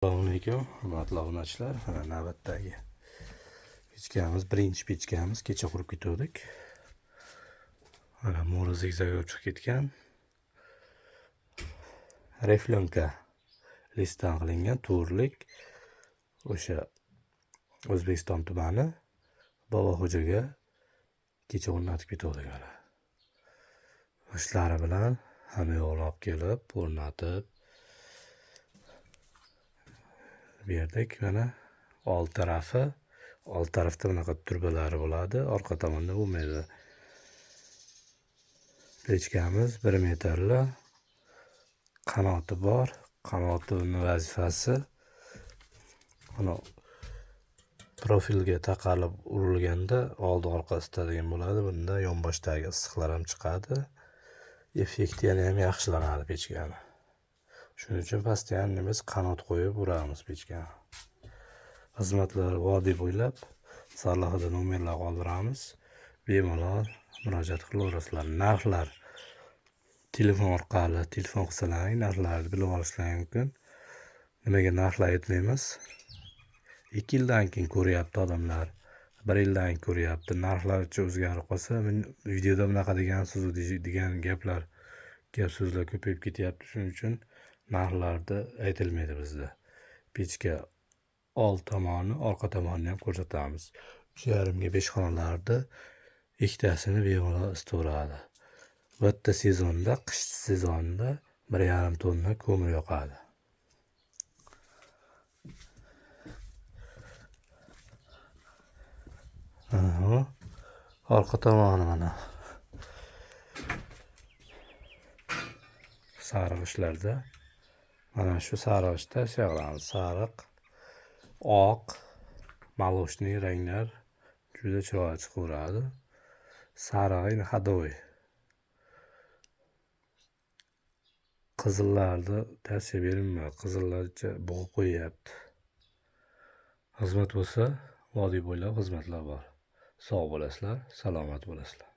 Assalomu alaykum, hurmatli obunachilar. Mana navbatdagi pechkamiz, birinchi pechkamiz kecha qurib ketgandik. Mana mo'ri zigzag bo'lib chiqib ketgan. Reflyonka listdan qilingan to'rlik o'sha O'zbekiston tumani Boboxo'jaga kecha o'rnatib ketgandik mana. G'ishlari bilan hamma yo'g'ini olib kelib, o'rnatib berdik. Mana old tarafi, old tarafda bunaqa turbalari bo'ladi, orqa tomonda bo'lmaydi. Pechkamiz 1 metrli, qanoti bor. Qanotini vazifasi mana profilga taqalib urilganda oldi orqa isitadigan bo'ladi. Bunda yonboshdagi issiqlar ham chiqadi. Effekti yana ham yaxshilanadi pechkani. Shuning uchun постоянно biz qanot qo'yib uramiz pechkani. Xizmatlar vodiy bo'ylab sarlavhada nomerlar qoldiramiz. Bemalol murojaat qilaverasizlar. Narxlar telefon orqali telefon qilsalaring narxlarni bilib olishlari mumkin. Nimaga narxlar aytmaymiz? 2 yildan keyin ko'ryapti odamlar. 1 yildan keyin ko'ryapti. Narxlarcha o'zgarib qolsa, videoda bunaqa degan so'z degan gaplar, gap so'zlar ko'payib ketyapti. Shuning uchun narxlarni aytilmaydi bizda. Pechka old tomoni, orqa tomonini ham ko'rsatamiz. 3,5 ga 5 xonalarni ikkitasini bemalol isitaveradi. Bitta sezonda, qish sezonida 1,5 tonna ko'mir yoqadi. Mana bu orqa tomoni mana. Sariq ishlarda mana shu sariq ishda qilamiz. Sariq, oq, maloshniy ranglar juda chiroyli chiqaveradi. Sarig'i endi ходовой. Qizillarni tavsiya berilmaydi. Qizillarcha bug'ib qo'yyapti. Xizmat bo'lsa, vodiy bo'ylab xizmatlar bor. Sog' bo'lasizlar, salomat bo'lasizlar.